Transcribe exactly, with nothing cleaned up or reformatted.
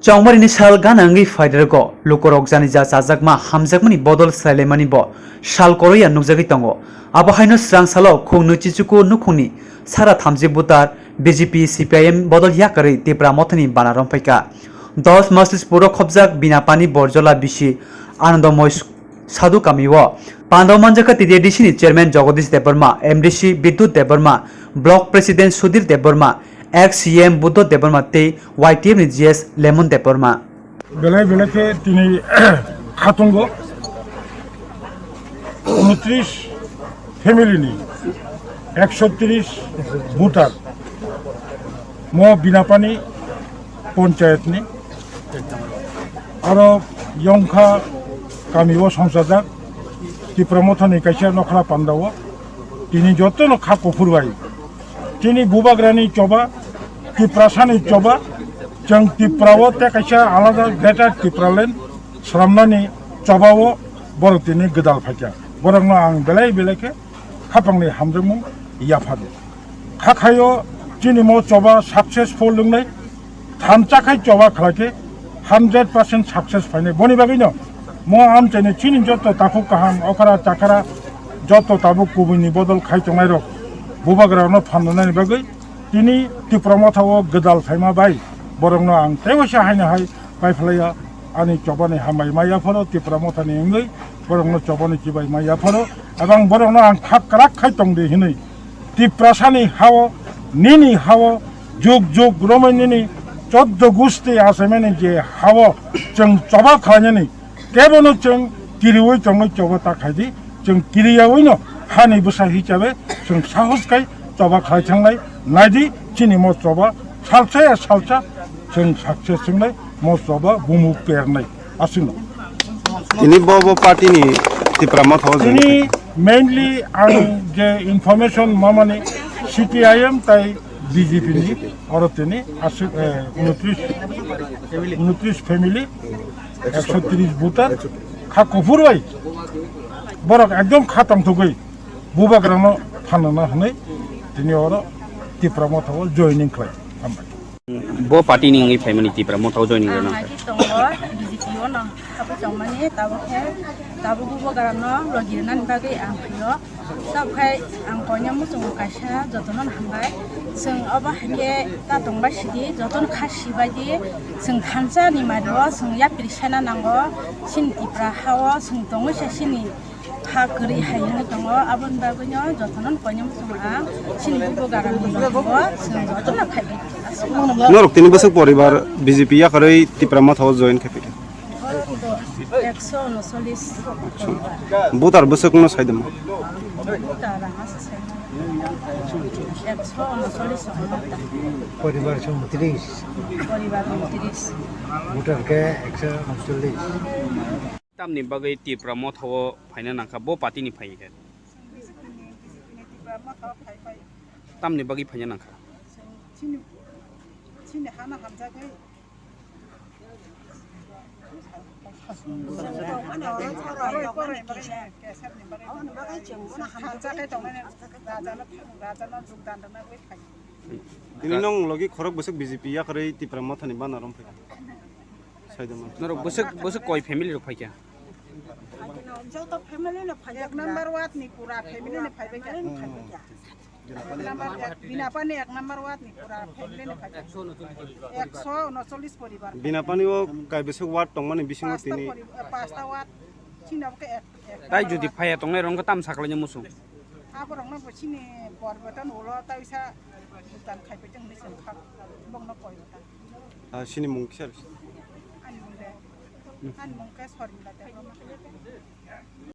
Chongmarini sal gana wngwi phairwgo, lukurok janija chajakma hamjakmani bodol swlailaimani bo sal koroya nukjagwi tongo. Abo haino swrang salo khung nwichichuku nukhungni sara thamchi butar B J P C P I M bodol yakarwi Tipra Mothani bana romphaikha. Dos Maslispuro khobjak Binapani Borjola bisi Anandomoy Sadhu kamio. Pandao manjakha T T A D C ni chairman Jagadish Debbarma, M D C Bidyut Debbarma, block president Sudhir Debbarma, ex C M Buddha Debbarma tei Y T F ni G S Lemon Debbarma. Belai belai khe tini khatungo unotris family ni ekso tris voter mo Binapani ponchayat ni aro Yongkha kami o songsajak Tipra Mothani kaisa nokhla pandao tini jotono kha kuphur bai. Chini bubagrani choba, Tiprasani choba, chwng Tiprao tei kaisa alada Greater Tipraland swnamnani chobao borok tini gwdal phaikha. Borokno ang belai belai khe khapangni hamjakmung yapharo. Khakhaio chini mo choba successful wngnai. Thansa khai choba khlai khe hundred percent success phainai. Boni bagwino mo amchaini chini joto takhuk kaham, okra chakra, joto tabuk kubuini bodol khai tongnairok bubagrano phan rwnani bagwi tini Tipra Mothao gwdal phaima bai borokno ang teibo se haino hai paiphlaiya. Ani chobani hambai maya phoro Tipra Mothani wngwi borokno chobani chibai maya phoro, ebang borokno ang kha kwrak khai tongdi hinwi Tiprasani hao, nini hao, jug jug romwi nini choddo gusti achaimani je hao chwng choba khlainani kebono chwng kiriwi tongwi choba ta khaidi, chwng kiriyawino hani bwsa hisabe chwng sahos khai choba khlai thangnai. Naidi chini mo choba salsa ya salsa chwng success wngnai, mo choba bumuk pernai. Aswkno. Tini bo bo party ni Tipra Mothao join tini mainly ang je information mamani C P I M tai B J P ni oro tini aswk, eh, unotris, unotris family, ekso tris voter kha kuphur bai borok ekdom kha tongthogwi bubagrano phanana hwnwi tini oro Tipra Mothao joining khlai. Hambai. Bo party ni wngwi phaimani Tipra Mothao joining rwna. Ang hai khe tongo B J P o no. Abo tongmani tabuk khe tabuk bubagrano logi rwnani bagwi ang phaio. Tabuk khai ang koinwi muchungo kaisa jotono hambai. Chwng obo hai khe ta tongbai sidi, jotono kha sibai di. Chwng thansa ni mari o chwng yapri sena nango. Chini Tipra ha o chwng tongwi se chini ha kwrwi hai wngwi tongo, aboni bagwino jotono koinwi muchungo ang chini bubagrani logi o chwng jotono phaibai. Norok tini bwswk poribar B J P yakarwi Tipra Mothao join khai phikha? Ekso unocholish. Voter bwswkno saidima? Voter ang asa saimano. Ekso unocholish wngkha. Poribar song tris. Poribar tris. Voter khe ekso unocholish. Tamni bagwi Tipra Mothao phaina nangkha, bo party ni phai khe? Chwng B J P ni, B J P ni Tipra Mothao phai phai. Tamni bagwi phaina nangkha? Chwng chini, chini hano hamjagwi. Chwng tongmani oro chwng tongmani bagwi, bagwi chwng hamjagwi tongmani rajano, rajano jogdan rwna bagwi phai. Tini nwng logi khorok bwswk B J P yakarwi Tipra Mothani bana romphai. Saidima. Norok bwswk, bwswk koi family rok phaikha? Joto family no phaikha. Ek number ward ni pura family no phaibai kha. Ek number, ek, Binapani ek number ward ni pura family no phaikha. Ekso unocholish poribar. Binapani o kai bwswk ward tongmani bisingo pasta tini pori-, eh, pasta ward. Chini abo khe ek, ek. Tai jodi phaiya tongnai rok wngkha tam saklaina muchung. Aborokno bo chini borbeton ulo taisa bhutan khaipai tong hinwi chwng kha. Bongno koi bwtang. Ah, chini mung kisa rw se? Ani mung de. Ani mung khe Sormila Debbarma.